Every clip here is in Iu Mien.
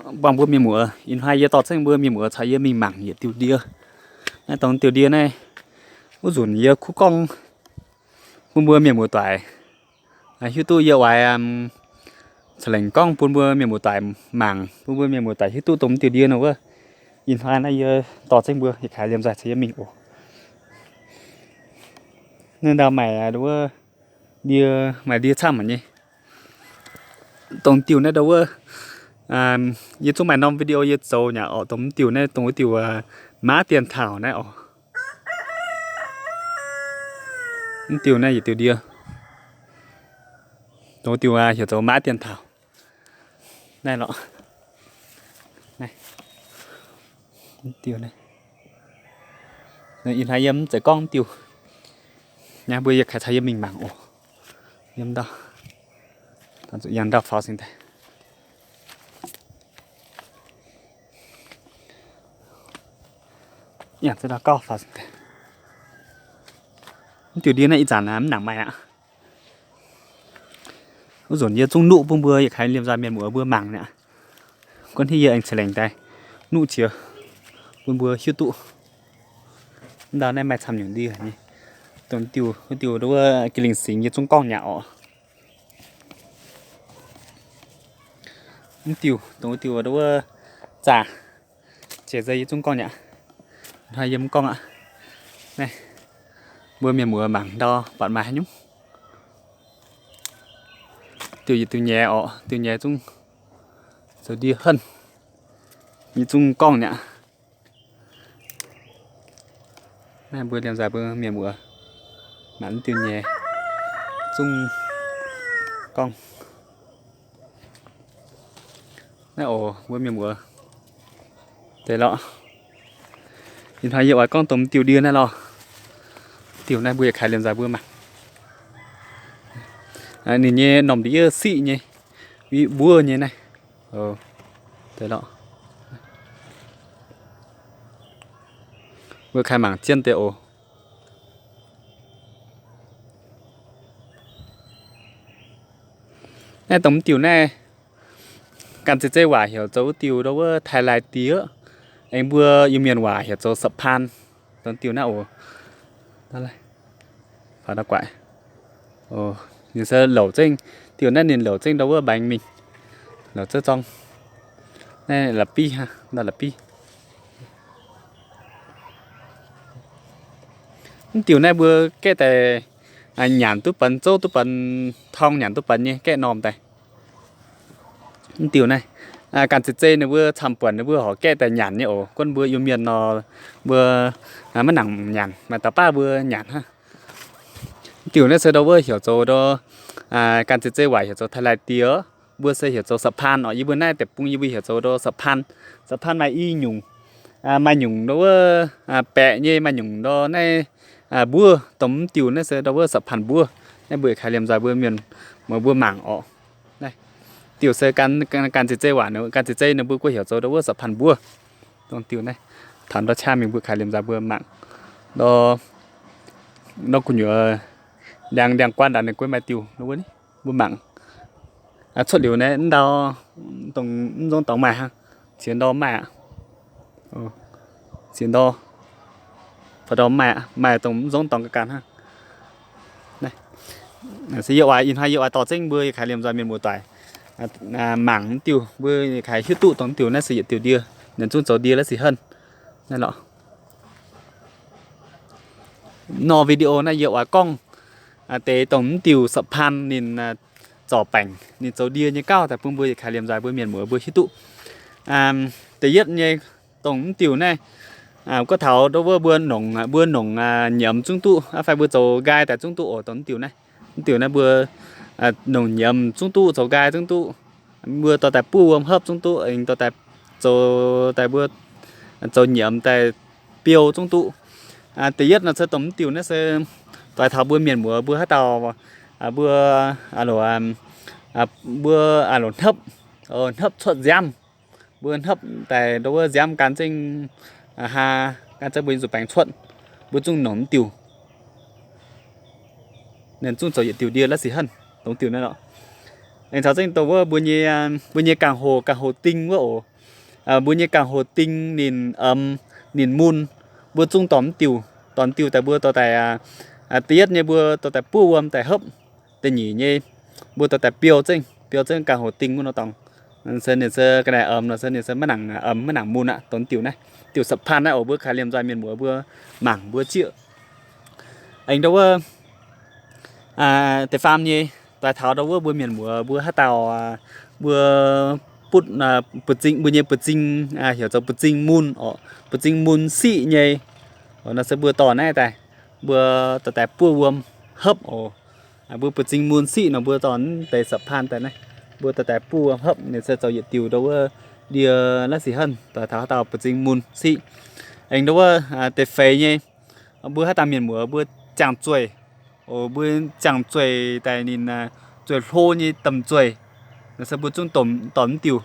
Buangh mbuo mienh muoz, ih hnoi yie dorh zengv mbuo mienh muoz caux yie mingh mangc yietc diuh ndie. Naaiv dongh diuh ndie naaiv, wuov nzunc yie kuv gorngv bun mbuo mienh muoz doic hiuv duqv. Yie oix ca'lengc gorngv bun mbuo mienh muoz doic mangc, bun mbuo mienh muoz doic hiuv duqv dongh diuh ndie nor wuov. Ih hnoi naaiv yie dorh zengv mbuo yietc kaaix liemh nzoih caux yie mingh oc. Naaiv ndau maaih ndau wuov ndie, maaih ndie camv haic nyei. Dongh diuh naaiv ndau wuov, yie zungv maaih norm video yie zoux nyei orqc. Dongh mv diuh naaiv, dongh wuov diuh maav dien taux naaiv orqc. Mv diuh naaiv yietc diuh ndie. Dongh wuov diuh heuc zoux maav dien taux. Naaiv lorqc. Naaiv. Mv diuh naaiv. Ih hnoi yie mv zeiz gorngv mv diuh. Naaiv mbuo yie kaaix caux yie mingh mangc oc. Yiem ndau, yangh ndau faaux singx daaih. Yangh ziex ndau gauh faaux singx daaih. Mv diuh ndie naaiv ih zanc mv nangc maaih aqv. Wuov nzunc yie zungv nuqv bun mbuo yietc kaaix liemh nzoih mienh muoz mbuo mangc aqv. Guon hiuv yie aengx ca'lengc daaih nuqv qiex bun mbuo hiuv duqv. Mv ndau naaiv maaih camv nyungc ndie nyei. Dongh diuh, wuov diuh ndau wuov Gi Lingh Singx yie zungv gorngv nyei orqc. Mv diuh, dongh wuov diuh ndau wuov zaah, qiex nzei yie zungv gorngv nyei aqv. Hnoi yie mv gorngv aqv. Naaiv, mbuo mienh muoz mangc ndau buatc maaih haaix nyungc. Diuh yietc diuh nyei orqc, diuh nyei zungv zoux ndie henv. Yie zungv gorngv nyei aqv. Naaiv mbuo liemh nzoih mbuo mienh muoz mangc diuh nyei zungv gorngv. Naaiv oc, mbuo mienh muoz, deix lorqc. Ih hnoi yie oix gorngv dongh diuh ndie naaiv lorqc. Diuh naaiv mbuo yietc kaaix liemh nzoih mbuo mangc. Ninh nyei normh ndiev siqv nyei, mbuov nyei naaiv. Deix lorqc. Mbuo kaaix mangc jienv deix oc. Naaiv dongh mv diuh naaiv, ganh zeiz zeiv waac heuc zoux wuov diuh ndau wuov tai lai diex, aengx mbuo Iu-Mienh waac heuc zoux saphan. Dongh diuh naaiv oc. Ninh se louc zengv, diuh naaiv ninh louc zengv ndau wuov mbaengx mingh, louc zengv zorng. Naaiv la'biv, la'biv. Mv diuh naaiv mbuo gaeqv daaih nyanc duqv benx, zouv duqv benx, torng nyanc duqv benx nyei, gaeqv normh daaih. Mv diuh naaiv, ganh zeiz zeiv ninh mbuo camv-buonc ninh mbuo horpc gaeqv daaih nyanc nyei oc. Gunv mbuo Iu-Mienh nor, mbuo maiv nangc nyanc, maaih dauh baav mbuo nyanc hnangv. Mv diuh naaiv se ndau wuov heuc zoux ndau, ganh zeiz zeiv waac heuc zoux tai lai diex, mbuo se heuc zoux saphan oc. Yie mbuo naaiv deic-bung yie mbuo heuc zoux ndau saphan. Saphan maaih i nyungc, maaih nyungc ndau wuov baeqc nyei, maaih nyungc ndau naaiv mbuov. Dongh mv diuh naaiv se ndau wuov saphan mbuov. Naaiv mbuo yietc kaaix liemh nzoih mbuo mienh muoz mbuo mangc oc. Diuh se ganh zeiz zeiv waac, ganh zeiz zeiv ninh mbuo guei heuc zoux ndau wuov saphan mbuov. Dongh diuh naaiv, taux ndau qaqv mingh mbuo kaaix liemh nzoih mbuo mangc. Ndau, ndau gu'nyuoz ndiangx, ndiangx guan ndaangc ninh guei maaih diuh, mbuo mangc. Cuotv liuz naaiv ndau, dongh mv nzong dorngx maaih hnangv. Ziex ndau maaih aqv. Ziex ndau, fai ndau maaih, maaih dongh mv nzong dorngx ga'ganh hnangv. Se yie oix, ih hnoi yie oix dorh zengv mbuo yietc kaaix liemh nzoih mienh muoz-doic mangc mv diuh, mbuo yietc kaaix hiuv duqv dongh mv diuh naaiv se yietc diuh ndie, ninh zungv zoux ndie la'sic henv. Naaiv lorqc. Nor video naaiv yie oix gorngv deix dongh mv diuh saphan ninh zorc baengc, ninh zoux ndie nyei gauh daaih bun mbuo yietc kaaix liemh nzoih mbuo mienh muoz mbuo hiuv duqv. Da'yietv nyei dongh mv diuh naaiv, gorngv taux ndau wuov mbuo nongc, mbuo nongc nyiemz zungv duqv, fai mbuo zoux nqaai daaih zungv duqv oc. Dongh mv diuh naaiv, mv diuh naaiv mbuo nongc nyiemz zungv duqv, zoux nqaai zungv duqv. Mbuo dorh daaih buov wuom hopv zungv duqv, aengx dorh daaih zoux, daaih mbuo zoux nyiemz daaih biou zungv duqv. Da'yietv nor se dongh mv diuh naaiv se doix taux mbuo mienh muoz mbuo haaix dauh, mbuo, mbuo loc hnopv, hnopv cuotv nziaamv, mbuo hnopv daaih ndau wuov nziaamv gan zengv, haa, gan zengv mbuo nyei nzuih baengx cuotv, mbuo zungv nongc mv diuh. Ninh zungv zoux yietc diuh ndie la'sic henv, dongh diuh naaiv lorqc. Aengx caux zengv dongh wuov mbuo nyei, mbuo nyei ga'hoc, ga'hoc ding wuov oc. Mbuo nyei gaangh hoc ding ninh, aa, ninh mun, mbuo zungv dorh mv diuh. Dorh mv diuh daaih mbuo dorh daaih, aa, da'yietv nyei mbuo dorh daaih buov wuom daaih hopv. Da'nyeic nyei mbuo dorh daaih biou zengv, biou zengv gaangh hoc ding wuov nor dorngx. Se ninh se ga'naaiv, aa, nor se ninh se maiv nangc, aa, maiv nangc mun aqv. Dorh mv diuh naaiv, diuh สะพาน naaiv oc, mbuo kaaix liemh nzoih mienh muoz mbuo mangc mbuo zieqv. Aengx ndau wuov, aa, da'faam nyei, doix taux ndau wuov mbuo mienh muoz mbuo haaix dauh, aa, mbuo butv, aa, buoz-zing, mbuo nyei buoz-zing, aa, heuc zoux buoz-zing mun oc, buoz-zing mun siqv nyei. Nor se mbuo dorh naaiv daaih, mbuo dorh daaih buov wuom hopv oc. Mbuo buoz-zing mun siqv nor mbuo dorh naaiv deix สะพาน daaih naaiv, mbuo dorh daaih buov wuom hopv, ninh se zoux yietc diuh ndau wuov ndie la'sic henv, doix taux haaix dauh buoz-zing mun siqv. Aengx ndau wuov, aa, da'feix nyei, mbuo haaix dauh mienh muoz mbuo jangx zueih, oc, mbuo jangx zueih daaih ninh, aa, zueih hlo nyei domh zueih, nor se mbuo zungv dorh mv diuh.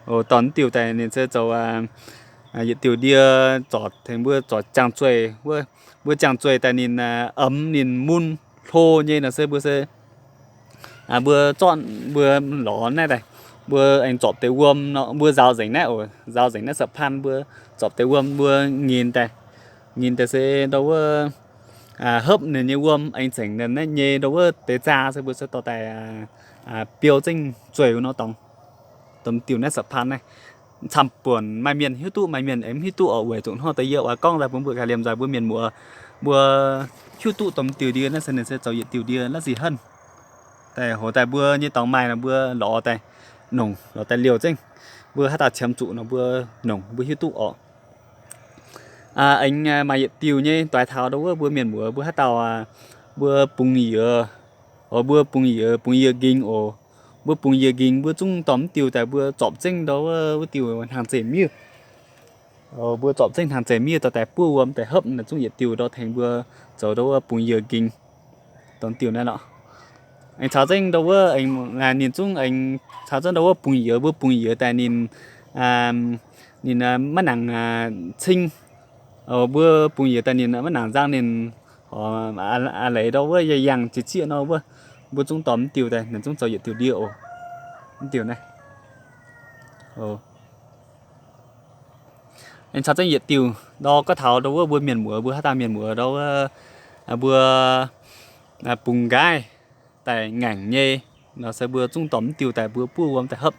Oc, dorh mv diuh daaih ninh se zoux, aa, yietc diuh ndie zorc tengx mbuo zorc jangx zueih wuov. Mbuo jangx zueih daaih ninh, aa, omx ninh mun hlo nyei nor se mbuo se, aa, mbuo zorqv mbuo lorz naaiv daaih, mbuo aengx zorpc deix wuom nor, mbuo nzaaux nzengc naaiv oc, nzaaux nzengc naaiv สะพาน mbuo zorpc deix wuom mbuo nyinz daaih, nyinz daaih se ndau wuov, aa, hopv ninh nyei wuom aengx zengc naaiv nyei ndau wuov deix zaah se mbuo se dorh daaih, aa, aa, biou zengv zueih wuov nor dorngx. Domh diuh naaiv สะพาน naaiv, camv-buonc maaih mienh hiuv duqv, maaih mienh aengx mv hiuv duqv oc. Weic zuqc hnangv deix yie oix gorngv daaih bun mbuo gaaix liemh nzoih mbuo mienh muoz mbuo hiuv duqv domh diuh ndie naaiv se ninh se zoux yietc diuh ndie la'sic henv. Daaih hoz daaih mbuo nyei dorngx maaih nor mbuo lorz daaih nongc, lorz daaih liouh zengv. Mbuo haaix dauh qiemx zuqc nor mbuo nongc mbuo hiuv duqv oc. Aa, aengx, aa, maaih yietc diuh nyei doix taux ndau wuov mbuo mienh muoz mbuo haaix dauh, aa, mbuo bungx yiez, oc, mbuo bungx yiez, bungx yiez nqingx oc. Mbuo bungx yiez nqingx mbuo zungv dorh mv diuh daaih mbuo zorpc zengv ndau wuov, wuov diuh hnaangx zeih miev. Mbuo zorpc zengv hnaangx zeih miev dorh daaih buov wuom daaih hopv naaiv zungv yietc diuh ndau tengx mbuo zoux ndau wuov bungx yiez nqingx. Dongh diuh naaiv lorqc. Aengx caux zengv ndau wuov, ninh zungv aengx caux zengv ndau wuov bungx yiez, mbuo bungx yiez daaih ninh, ninh maiv nangc cing. Mbuo bungx yiez daaih ninh maiv nangc nzang ninh, aa, leiz ndau wuov yaac yangh jiex zieqv nor wuov, mbuo zungv dorh mv diuh daaih, ninh zungv zoux yietc diuh ndie oc. Mv diuh naaiv. Aengx caux zengv yietc diuh ndau gorngv taux ndau wuov mbuo mienh muoz, mbuo haaix dauh mienh muoz ndau wuov, mbuo bungx nqaiv daaih ngaengc nyei nor se mbuo zungv dorh mv diuh daaih mbuo buov wuom daaih hopv,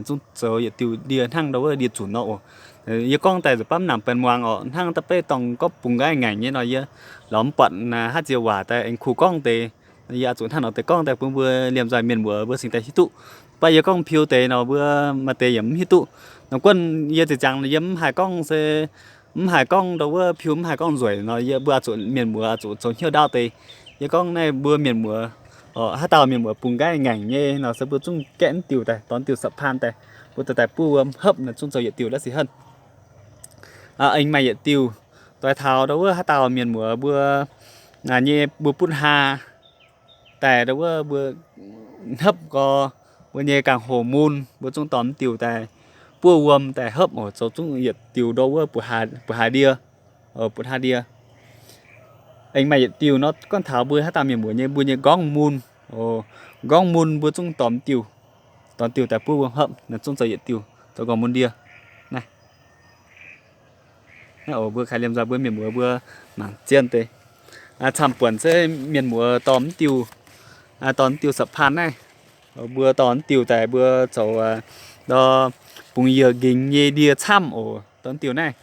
zungv zoux yietc diuh ndie hnangv ndau wuov ndie zunc nor oc. Yie gorngv daaih nzunc baav mv nangc benx muangx oc. Hnangv da'beiv dorngx gorngv bungx nqaiv ngaengc nyei nor yie lorz mv buatc haaix ziex waac daaih aengx kuh gorngv deix. Yie oix zuqc hnangv nor deix gorngv daaih bun mbuo liemh nzoih mienh muoz mbuo cingx daaih hiuv duqv. Mv baac yie gorngv piu deix nor mbuo maaih deix yaac mv hiuv duqv. Nor guonv yie ziex jangx yie mv haih gorngv se, mv haih gorngv ndau wuov piu, mv haih gorngv nzueic nor yie mbuo oix zuqc mienh muoz oix zuqc zoux hnyouv ndaauv deix. Yie gorngv naaiv mbuo mienh muoz, haaix dauh mienh muoz bungx nqaiv ngaengc nyei nor se mbuo zungv gaeqv mv diuh daaih, dorh diuh สะพาน daaih, mbuo dorh daaih buov wuom hopv naaiv zungv zoux yietc diuh la'sic henv. Aengx maaih yietc diuh doix taux ndau wuov haaix dauh mienh muoz mbuo nyei mbuo butv haa daaih ndau wuov mbuo hnopv gau, mbuo nyei gaangh hoc mun mbuo zungv dorh mv diuh daaih buov wuom daaih hopv oc, zoux zungv yietc diuh ndau wuov buoz-haaix ndie, buoz-haaix ndie. Aengx maaih yietc diuh nor gorngv taux mbuo haaix dauh mienh muoz nyei mbuo nyei nqorngv mun, nqorngv mun mbuo zungv dorh mv diuh, dorh diuh daaih buov wuom hopv, naaiv zungv zoux yietc diuh zoux nqorngv mun ndie. Naaiv, naaiv oc, mbuo kaaix liemh nzoih mbuo mienh muoz mbuo mangc zien deix. Camv-buonc se mienh muoz dorh mv diuh, dorh mv diuh สะพาน naaiv, mbuo dorh mv diuh daaih mbuo zoux ndau bungx yiez nqingx nyei ndie camv oc, dorh mv diuh naaiv.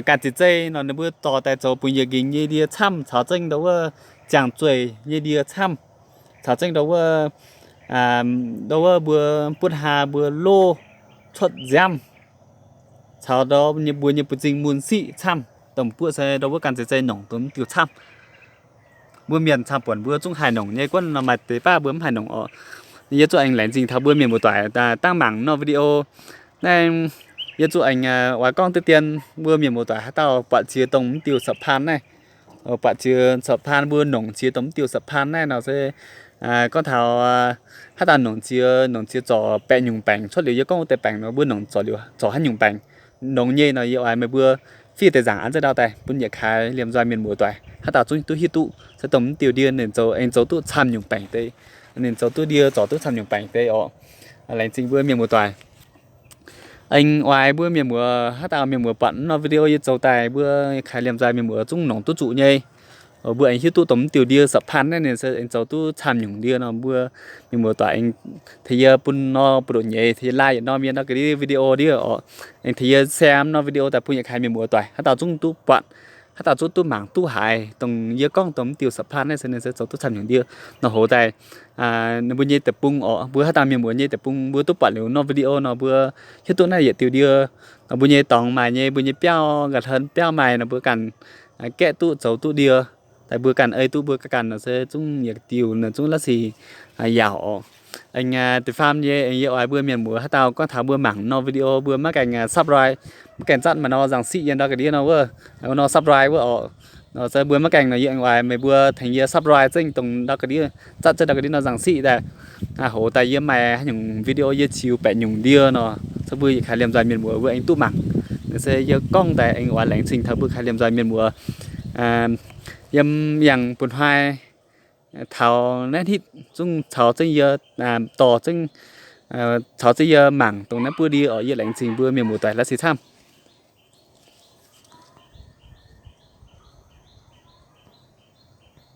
Ganh ziec zei nor ninh mbuo dorh daaih zoux bungx yiez nqingx nyei ndie camv caux zengv ndau wuov jangx zueih nyei ndie camv caux zengv ndau wuov, ndau wuov mbuo butv haa mbuo loh cuotv nziaamv caux ndau mbuo nyei buoz-zing mun siqv camv, dongh buoqv se ndau wuov ganh ziec zei nongc dongh mv diuh camv. Mbuo mienh camv-buonc mbuo zungv haih nongc nyei, guonv nor maaih deix baav mbuo mv haih nongc oc. Yie zuqc aengx laengz zingh taux mbuo mienh muoz-doic dangv mangc nor video naaiv. Yie zuqc aengx oix gorngv deix dien mbuo mienh muoz-doic haaix dauh buatc jiex dongh mv diuh สะพาน naaiv, buatc jiex สะพาน mbuo nongc jiex dongh mv diuh สะพาน naaiv nor se gorngv taux haaix dauh nongc jiex, nongc jiex zorc baeqc nyungc baengc cuotv liuz yie gorngv wuov deix baengc nor mbuo nongc zorc liuz zorc haaix nyungc baengc nongx nyei nor yie oix meih mbuo fiev deix nzaangc an zengv ndau daaih bun yietc kaaix liemh nzoih mienh muoz-doic haaix dauh zungv duqv hiuv duqv se dongh mv diuh ndie ninh zoux aengx zoux duqv camv nyungc baengc deix, ninh zoux duqv ndie zorc duqv camv nyungc baengc deix oc. Laengz zingh mbuo mienh muoz-doic. Aengx oix mbuo mienh muoz, haaix dauh mienh muoz buatc nor video yie zoux daaih, mbuo kaaix liemh nzaih mienh muoz zungv nongc duqv zuqc nyei. Mbuo aengx hiuv duqv dongh mv diuh ndie sapv-paan naaiv ninh se aengx zoux duqv camv nyungc ndie nor, mbuo mienh muoz doic aengx tengx yie bun nor buoz-ndoqv nyeiz, tengx yie like yietc norm yie ndau ga'ndiev video ndiev oc. Aengx tengx yie share norm video daaih bun yietc kaaix mienh muoz doic, haaix dauh zungv duqv buatc, haaix dauh zungv duqv mangc duqv haiz dongh yie gorngv dongh mv diuh sapv-paan naaiv se ninh se zoux duqv camv nyungc ndie nor, hoz daaih ninh mbuo nyei deic-bung oc, mbuo haaix dauh mienh muoz nyei deic-bung mbuo duqv buatc liuz nor video nor, mbuo hiuv duqv naaiv yietc diuh ndie nor, mbuo nyei dorngx maaih nyei, mbuo nyei biauv, nqa'hlen biauv maaih nor, mbuo ganh gaeqv duqv zoux duqv ndie daaih, mbuo ganh ei duqv, mbuo ganh nor se zungv yietc diuh nor zungv la'sic yaauc oc. Aengx da'faam nyei, aengx yie oix mbuo mienh muoz haaix dauh gorngv taux mbuo mangc nor video mbuo maiv gaengh subscribe, maiv gaengh zatv maaih nor nzangc siqv yiem ndau ga'ndiev nor wuov, nor subscribe wuov oc. Nor se mbuo maiv gaengh nor yie aengx oix meih mbuo tengx yie subscribe zengv dongh ndau ga'ndiev, zatv zengv ndau ga'ndiev nor nzangc siqv daaih, hoz daaih yie maaih haaix nyungc video yie ziux baeqc nyungc ndie nor, se mbuo yietc kaaix liemh nzaih mienh muoz mbuo aengx duqv mangc. Nor se yie gorngv daaih aengx oix laengz zingh taux mbuo kaaix liemh nzaih mienh muoz yiem yangh mbun hnoi taux naaiv hitv zungv caux zengv yie dorh zengv, caux zengv yie mangc dongh naaiv buov ndie oc. Yie laengz zingh mbuo mienh muoz doic la'sic camv.